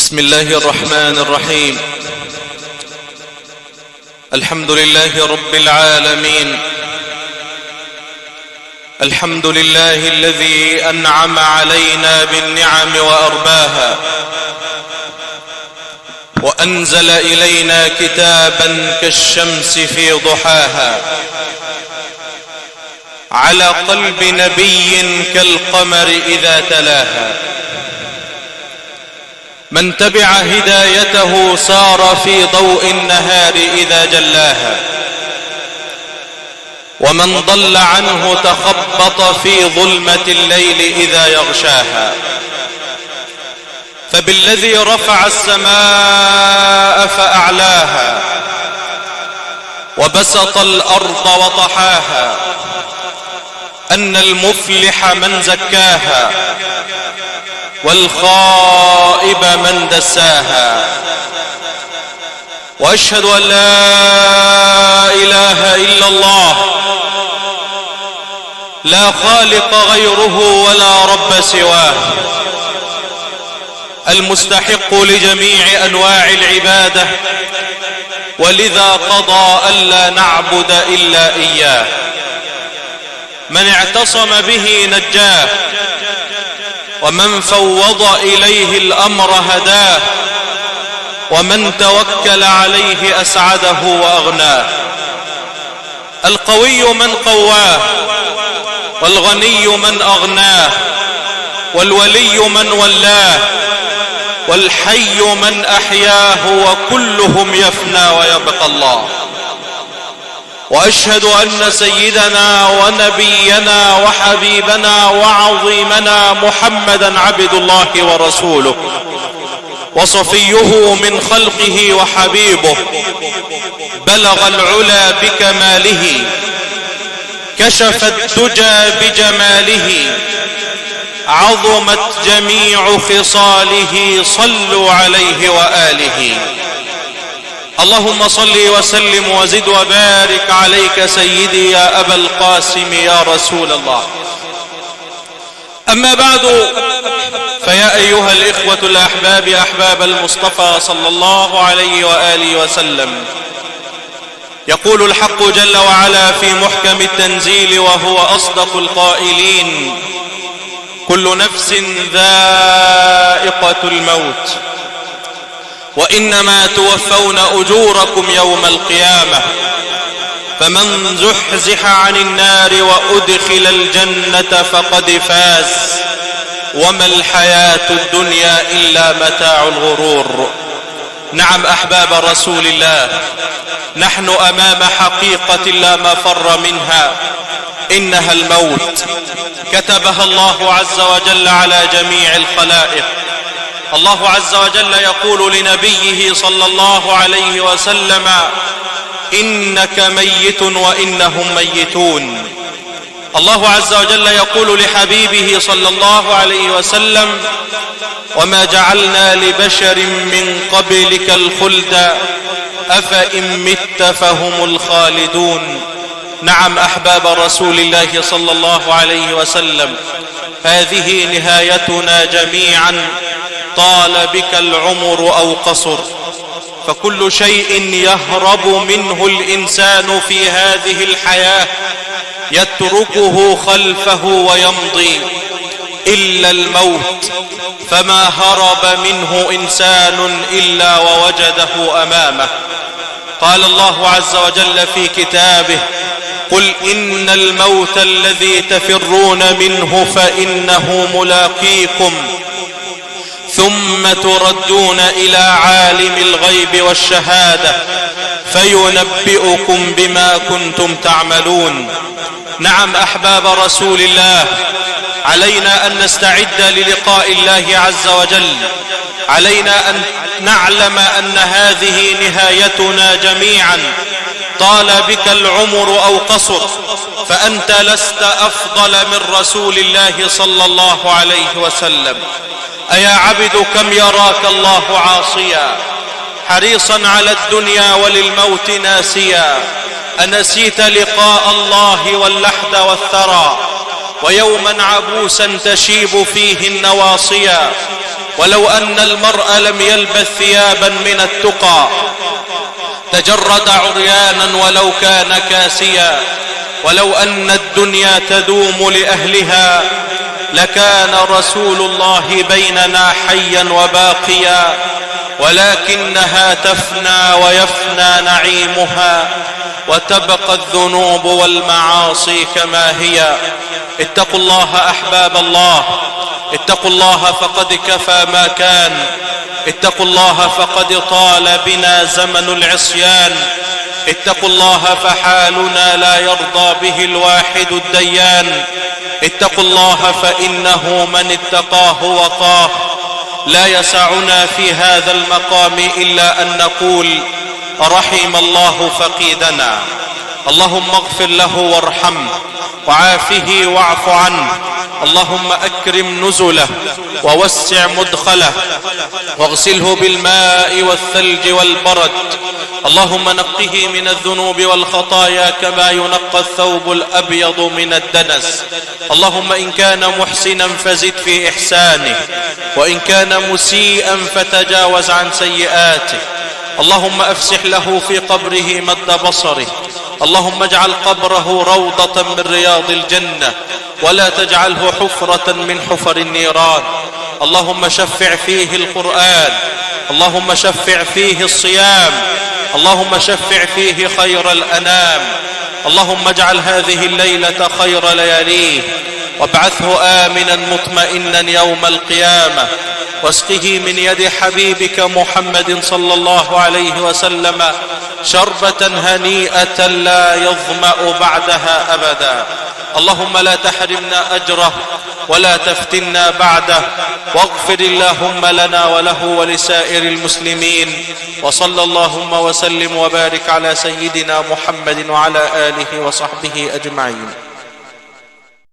بسم الله الرحمن الرحيم. الحمد لله رب العالمين. الحمد لله الذي أنعم علينا بالنعم وأرباها، وأنزل إلينا كتابا كالشمس في ضحاها، على قلب نبي كالقمر إذا تلاها. من تبع هدايته سار في ضوء النهار إذا جلاها، ومن ضل عنه تخبط في ظلمة الليل إذا يغشاها. فبالذي رفع السماء فأعلاها، وبسط الأرض وطحاها، أن المفلح من زكاها، والخائب من دساها. وأشهد أن لا إله إلا الله، لا خالق غيره ولا رب سواه، المستحق لجميع أنواع العبادة، ولذا قضى ألا نعبد إلا إياه. من اعتصم به نجاه، ومن فوض إليه الأمر هداه، ومن توكل عليه أسعده وأغناه. القوي من قواه، والغني من أغناه، والولي من ولاه، والحي من أحياه، وكلهم يفنى ويبقى الله. وأشهد أن سيدنا ونبينا وحبيبنا وعظيمنا محمدا عبد الله ورسوله، وصفيه من خلقه وحبيبه، بلغ العلا بكماله، كشف الدجى بجماله، عظمت جميع خصاله، صلوا عليه وآله. اللهم صل وسلم وزد وبارك عليك سيدي يا أبا القاسم يا رسول الله. أما بعد، فيا أيها الإخوة الأحباب، أحباب المصطفى صلى الله عليه وآله وسلم، يقول الحق جل وعلا في محكم التنزيل وهو أصدق القائلين: كل نفس ذائقة الموت، وإنما توفون أجوركم يوم القيامة، فمن زحزح عن النار وأدخل الجنة فقد فاز، وما الحياة الدنيا إلا متاع الغرور. نعم أحباب رسول الله، نحن أمام حقيقة لا مفر منها، إنها الموت. كتبها الله عز وجل على جميع الخلائق. الله عز وجل يقول لنبيه صلى الله عليه وسلم: إنك ميت وإنهم ميتون. الله عز وجل يقول لحبيبه صلى الله عليه وسلم: وما جعلنا لبشر من قبلك الخلد أفإن مت فهم الخالدون. نعم أحباب رسول الله صلى الله عليه وسلم، هذه نهايتنا جميعا، طال بك العمر أو قصر، فكل شيء يهرب منه الإنسان في هذه الحياة يتركه خلفه ويمضي، إلا الموت، فما هرب منه إنسان إلا ووجده أمامه. قال الله عز وجل في كتابه: قل إن الموت الذي تفرون منه فإنه ملاقيكم، ثم تردون إلى عالم الغيب والشهادة فينبئكم بما كنتم تعملون. نعم أحباب رسول الله، علينا أن نستعد للقاء الله عز وجل، علينا أن نعلم أن هذه نهايتنا جميعا، طال بك العمر أو قصر، فأنت لست أفضل من رسول الله صلى الله عليه وسلم. أيا عبد كم يراك الله عاصيا، حريصا على الدنيا وللموت ناسيا، أنسيت لقاء الله واللحد والثرى، ويوما عبوسا تشيب فيه النواصيا. ولو أن المرء لم يلبث ثيابا من التقى تجرد عريانا ولو كان كاسيا. ولو أن الدنيا تدوم لأهلها لكان رسول الله بيننا حيا وباقيا، ولكنها تفنى ويفنى نعيمها وتبقى الذنوب والمعاصي كما هي. اتقوا الله أحباب الله، اتقوا الله فقد كفى ما كان، اتقوا الله فقد طال بنا زمن العصيان، اتقوا الله فحالنا لا يرضى به الواحد الديان، اتقوا الله فإنه من اتقاه وقاه. لا يسعنا في هذا المقام إلا أن نقول: رحم الله فقيدنا، اللهم اغفر له وارحمه وعافه واعف عنه، اللهم أكرم نزله ووسع مدخله واغسله بالماء والثلج والبرد، اللهم نقه من الذنوب والخطايا كما ينقى الثوب الأبيض من الدنس. اللهم إن كان محسنا فزد في إحسانه، وإن كان مسيئا فتجاوز عن سيئاته. اللهم أفسح له في قبره مد بصره، اللهم اجعل قبره روضة من رياض الجنة، ولا تجعله حفرة من حفر النيران. اللهم شفع فيه القرآن، اللهم شفع فيه الصيام، اللهم شفع فيه خير الأنام. اللهم اجعل هذه الليلة خير لياليه، وابعثه آمنا مطمئنا يوم القيامة، واسقه من يد حبيبك محمد صلى الله عليه وسلم شربة هنيئة لا يظمأ بعدها أبدا. اللهم لا تحرمنا أجره ولا تفتنا بعده، واغفر اللهم لنا وله ولسائر المسلمين. وصلى اللهم وسلم وبارك على سيدنا محمد وعلى آله وصحبه أجمعين.